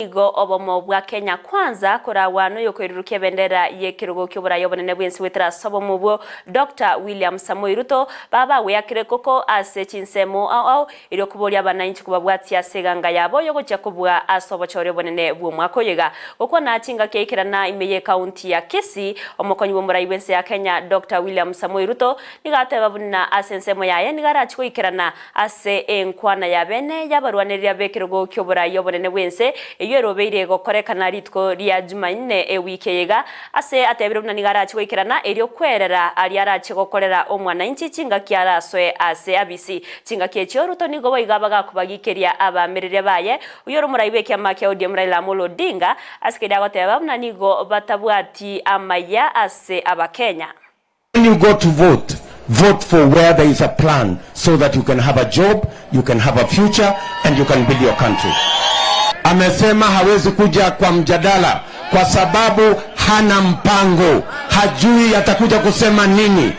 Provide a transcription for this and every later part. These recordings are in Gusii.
Nigo obomo bwa Kenya Kwanza koragwa noyokoirurukia ebendera y'ekerogo ki'oboraia obonene bw'ense goetera ase obomo obwo Doctor William Samoei Ruto baba bagweakire koko ase chinsemo ao ao erio koboria abanainchi kobabwatia ase eganga yabo yogochia kobua ase obochori obonene bw'omwaka oyo iga. Gokwana chingaki aikerana ime y'ecounty ya Kisii omokonyi bw'omorai bw'ense ya Kenya Doctor William Samoei Ruto nigo ateba buna ase ensemo yaye nigo arachi goikerana Ase enkwana ya bene y'abarwanereria b'ekerogo ki'oboraai obonene bw'ense, eyio erobeire gokorekana rituko ria Jumanne ewiki eye iga, ase atebire buna nigo arache goikerana erio kwerera aria arache gokorera omwanainchi chingaki arasoe ase abisi. Chingaki echio Ruto nigo boigo abagakobagikeria abaamereria baye, oyio ore omorai bw'ekiama kia ODM Raila Amolo Odinga, ase keria agoteba buna nigo batabwati amaya ase Abakenya. When you go to vote, vote for where there is a plan so that you can have a job, you can have a future and you can build your country. Amesema hawezi kuja kwa mjadala kwa sababu hana mpango, hajui atakuja kusema nini,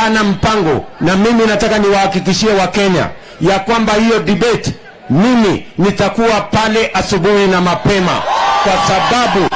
hana mpango. Na mimi nataka niwahakikishie Wakenya ya kwamba hiyo debate mimi nitakuwa pale asubuhi na mapema kwa sababu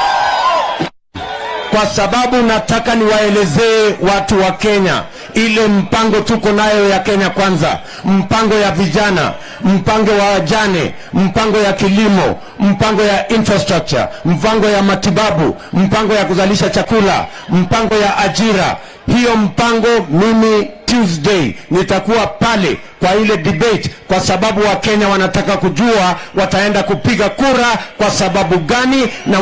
kwa sababu nataka niwaelezee watu wa Kenya ile mpango tuko nayo ya Kenya Kwanza, mpango ya vijana, mpango wa wajane, mpango ya kilimo, mpango ya infrastructure, mpango ya matibabu, mpango ya kuzalisha chakula, mpango ya ajira. Hiyo mpango mimi Tuesday nitakuwa pale kwa ile debate, kwa sababu Wakenya wanataka kujua wataenda kupiga kura kwa sababu gani na